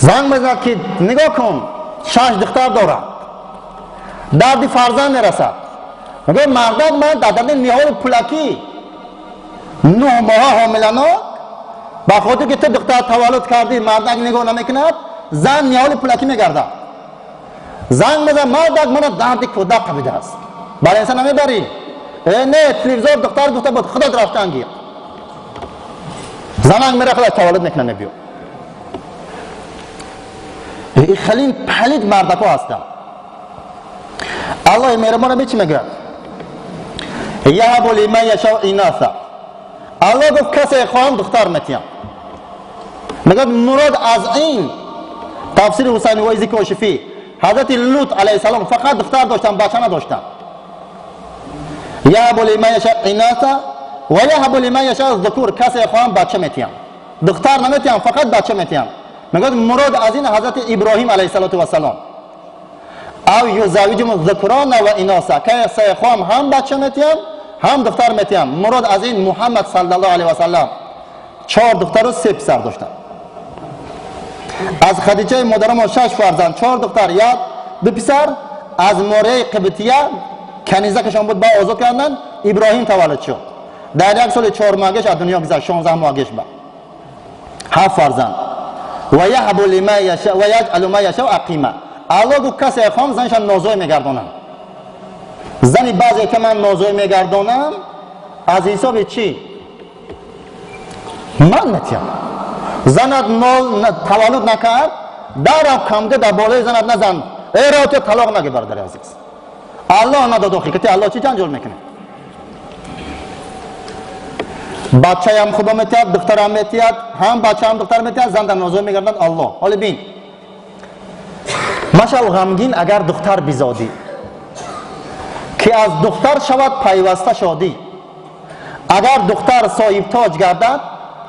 Занг мезанад ки нигоҳ кун, шаш духтар дорад, дарди фарзанд мерасад. Мегӯяд: мардак, ман дар дарди ниҳоли пулакӣ 9 моҳа ҳомиланок, ба хотир ки ту духтар таваллуд кардӣ, мардак нигоҳ намекунад, зан ниҳоли пулакӣ мегардад. Занг мезанад: мардак, мана дарди кӯдак қабидааст, баленса намебарӣ? Э, не, телевизор духтар гуфта буд, худат рафтан гир. Занак мера, худаш таваллуд мекунад, мебиё. Хеле палид мардако ҳастанд. Аллоҳи меҳрубона би чӣ мегӯяд? يهب لمن يشاء إناثا. Аллоҳ гуфт: касе хоҳам, духтар метиҳам. Мегӯяд, мурод аз ин тафсири Ҳусайни Воизи Кошифӣ, ҳазрати Лут алайҳиссалом фақат духтар доштанд, бача надоштанд. يهب لمن يشاء إناثا ويهب لمن يشاء الذكور. Касе хоҳам, бача метиҳам, духтар наметиҳам, фақат бача метиҳам. Мегӯяд, мурод аз ин ҳазрати Иброҳим алайҳиссалоту вассалом. أو يزوجهم ذكرانا وإناثا. Касе хоҳам, ҳам бача метиҳам, ҳам духтар метиҳам. Мурод аз ин Муҳаммад саллаллоҳу алайҳи васаллам чор духтару се писар доштанд. Аз Хадиҷаи модарамо шаш фарзанд: чор духтар, як ду писар. Аз Морияи Қибтия, канизакашон буд, ба озод карданд, Иброҳим таваллуд шуд. Дар як соли 4 моҳагиш аз дунё гузашт, 16 моҳагиш ба ҳафт фарзанд. ويجعل من يشاء عقيما. Аллоҳ гуфт: касе хоҳам, занашам нозое мегардонам. Зани баъзе ки ман нозое мегардонам, аз ҳисоби чӣ ман метиҳам. Занат таваллуд накард, дарав камда дар болои занат назан, эроти талоқ наги. Бародари азиз, Аллоҳ надод, охи ки Аллоҳ чӣ ҷанҷол мекунад? Бачаям худо метиҳад, духтарам метиҳад, ҳам бачаам, духтар метиҳад, зан дар нозое мегардад Аллоҳ. Ҳоли бин, машав ғамгин, агар духтар бизодӣ, ки аз духтар шавад пайваста шодӣ. Агар духтар соҳибтоҷ гардад,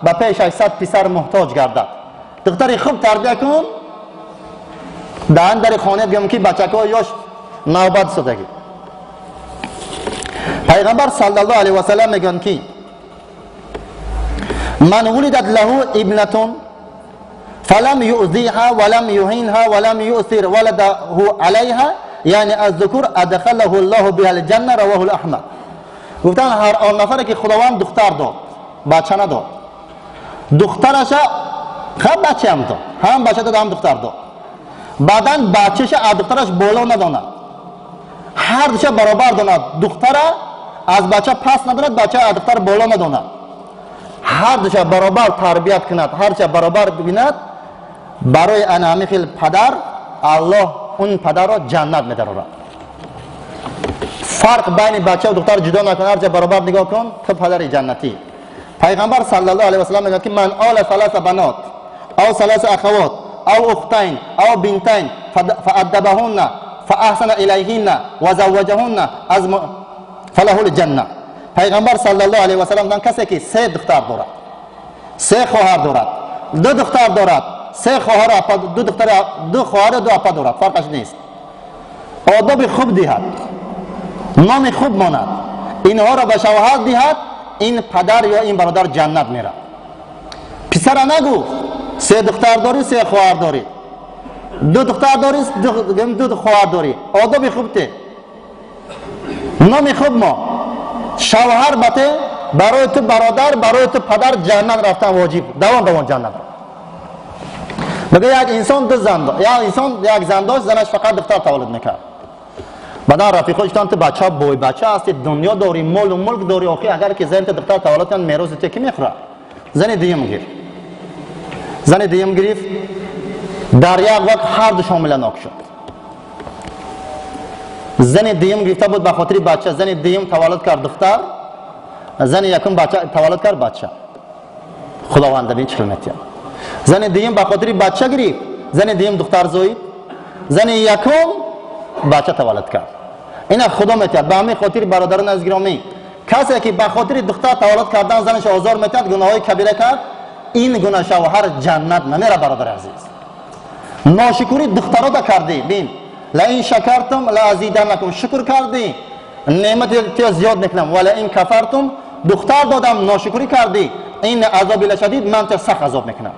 ба пешаш 100 писар муҳтоҷ гардад. Духтари хуб тарбия кун, даҳан дари хона бигам ки бачакҳо ёш навбат содагӣ. Пайғамбар саллаллоҳу алайҳи васаллам мегӯянд ки من ولدت له ابنة فلم يؤذيها ولم يهينها ولم يؤثر ولده عليها، یعنی الذكور، أدخله الله بها الجنة. رواه احمد. گفتن هر آن نفری که خداوند دختر داد، بچه نداد، دخترش خب بچه هم داد، هم بچه داد هم دختر داد، بعدا بچهش از دخترش بالا نداند، هر دوشه برابر داند، دختره از بچه پس نداند، بچه از دختر بالا نداند، هر دوشه برابر تربیت کند، هر دوشه برابر ببیند، برای انا همی خیل پدر، الله اون پدر را جنت میدارد. فرق بین بچه و دختر جدا نکن، هر برابر نگاه کن، تو پدر جنتی. پیغمبر صلی الله علیه و سلم میگه که من عال ثلاث بنات أو ثلاث أخوات أو أختين أو بنتين فأدبهن فأحسن إليهن وزوجهن از فله الجنة. پیغمبر صلی الله علیه و سلم کسی که سه دختر دارد، سه خواهر دارد، دو دختر دارد، سه خواهر، دو دختر، دو خواهر، دو اپا دارد، فرقش نیست، آداب خوب دهد، نام خوب ماند، اینها را به شوهر دهد، این پدر یا این برادر جنت میره. پسر نگو سه دختر داری، سه خواهر داری، دو دختر داری، دو خواهر داری، آداب خوب ته، نام خوب ما، شوهر بته، برای تو برادر، برای تو پدر جنت رفتن واجب، دوان دوان جنت. میگه یک انسان دو زن داشت، یک انسان یک زن داشت، زنش فقط دختر تولد میکرد. بعدا رفیقاش گفتن تو بچه بوی بچه هستی، دنیا داری، مال و ملک داری، آخه اگر که زن تو دختر تولد کن، میراث تو کی میخوره؟ زن دیگه گیر. زن دیگه گرفت، در یک وقت هر دو حامله ناک شد. زن دیگه گرفته بود به خاطر بچه. زن دیگه تولد کرد دختر، زن یکم بچه تولد کرد بچه. خداوند ببین چه میتیم. زن دیگه به خاطر بچه گرفت، زن دیگه دختر زایید، زن یکم بچه تولد کرد. اینا خدا میتید. به همین خاطر برادران از گرامی، کسی که به خاطر دختر تولد کردن زنش آزار میتید، گناههای کبیره کرد، این گناه شوهر جنت نمیره. برادر عزیز، ناشکری دخترها دا کردی. بین، لئن شکرتم لأزیدنکم. شکر کردی، نعمت تی زیاد میکنم. ولئن کفرتم، دختر دادم، ناشکری کردی، إن عذابي لشدید، من ته سخت عذاب میکنم.